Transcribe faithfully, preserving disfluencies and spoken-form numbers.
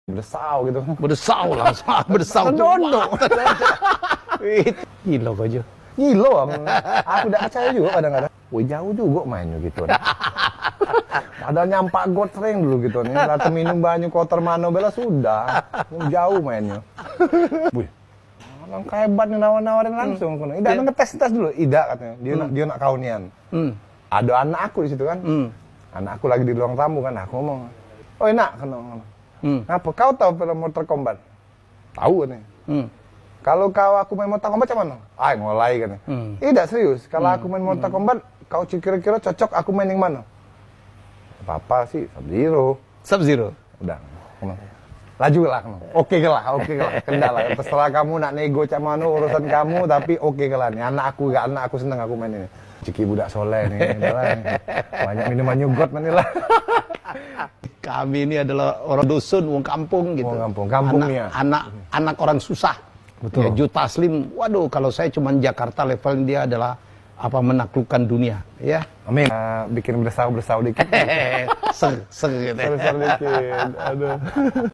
Bedesau gitu. Bedesau langsung, bedesau. Terdondok. Gilo kau je. Gilo aku. Aku dak percaya juga kadang-kadang. Woi, jauh juga mainnya gitu. Padahal nyampak got sering dulu gitu nih. Lah minum banyu kotor mano bela sudah. Jauh mainnya. Wih. Alangkah hebat nih nawar-nawarin langsung kono. Idak ngetes-tes dulu. Idak katanya. Dia nak dia nak kau nian. Hmm. Ada anak aku di situ kan. Hmm. Anak aku lagi di ruang tamu kan. Aku ngomong, "Oi nak," kena ngomong. Hmm. "Ngapa? Kau tahu film Mortal Kombat?" "Tahu nih." Hmm. "Kalau kau aku main Mortal Kombat macam mana?" "Ai, mulai kan." Hmm. "Idak serius. Kalau aku main Mortal Kombat, kau kira-kira cocok aku main yang mana?" "Apa-apa sih, Sub-Zero." Sub-Zero. Udah. Laju lah. Oke ke lah, oke ke lah. Kendal lah. Terserah kamu nak nego cak mano urusan kamu, tapi oke ke lah nih. Anak aku gak, anak aku seneng aku main ini. Ciki budak soleh nih, dah lah. Banyak minuman nyugot mana lah. Kami ini adalah orang dusun, wong kampung gitu. Wong kampung, kampung anak, nih ya. Anak, anak orang susah. Betul. Ya, Joe Taslim, waduh, kalau saya cuman Jakarta level, dia adalah apa, menaklukkan dunia, ya. Amin. Eh, bikin bersau-bersau dikit. Ser, ser gitu. Ser, ser dikit. Aduh.